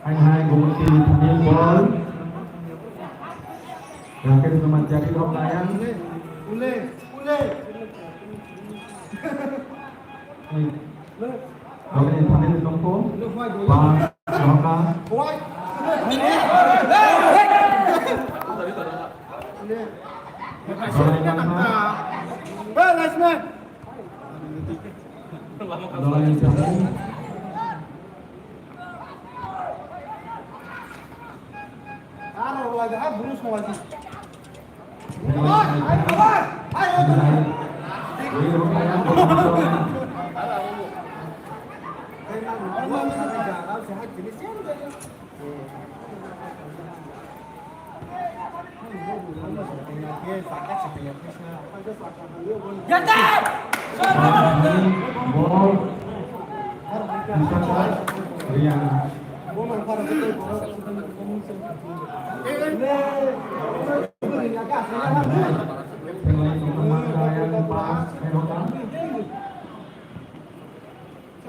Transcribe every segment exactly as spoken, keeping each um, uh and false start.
Hai hai, Gumti thani ball. Rakesh Kumar Jati rok layang. Hai. Rokni thani tongkho. Ba, roka. Dolai mangkha. Dolai thani. Ball. Misalnya, Rian. Pemain pemain yang pas, Herota.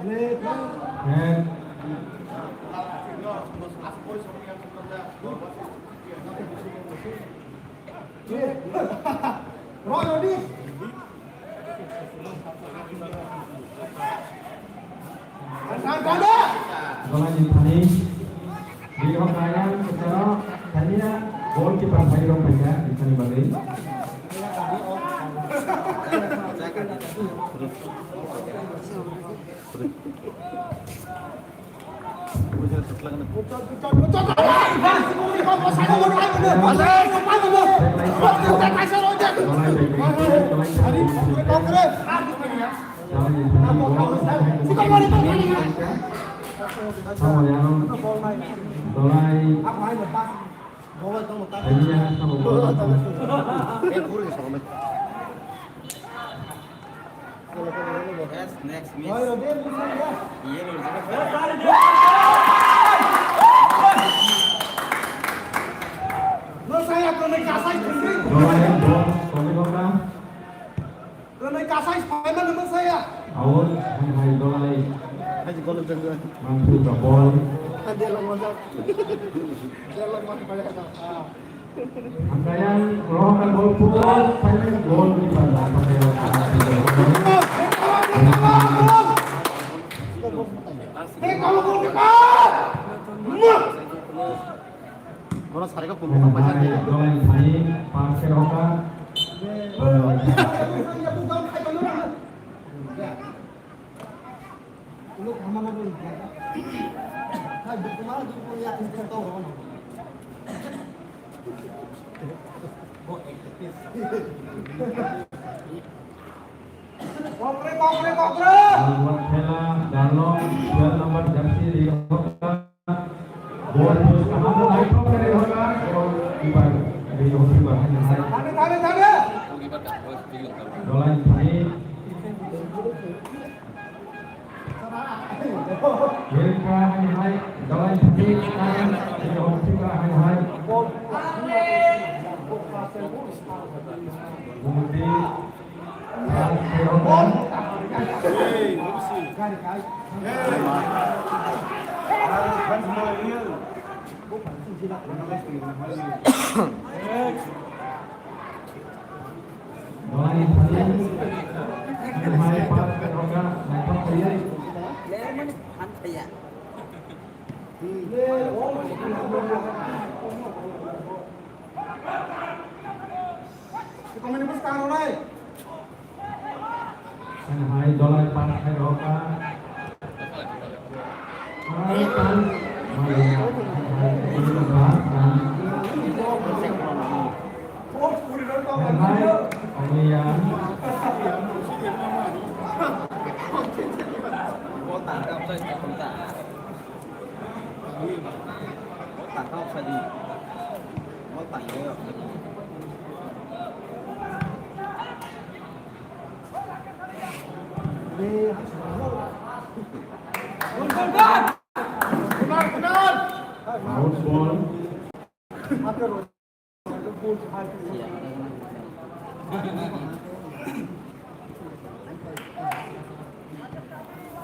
Net. Dolai ni thani. Di rok kaya, secara tanya, goalkeeper tadi rok mereka di sini balik. Yes, next miss. Yellow. Out, hai, hai, dolai. Hai, golok janggo. Mantu ka ball. Dia lo mau. Dia lo mau. Angkayang, rohkan ball putus, final goal di pada angkayang. Kono sarega pun bukan baca dia. Dolan thani, pas ke roka. Kokre, kokre, kokre. Lawan thela, Darlong, twelve number jersey, Rihoka. Ball post kaham, naithok khe Rihoka. Goalkeeper, Rihoka, hai, hai. Thane, thane, thane. Dolan thani. Rihoka, hai, hai. Dolan thani, hai. Rihoka, hai, hai. Bumudi. Hai, dolai pas hai roka. Hai, pas. Hai, hai, hai, hai. Hai, hai. Out ball.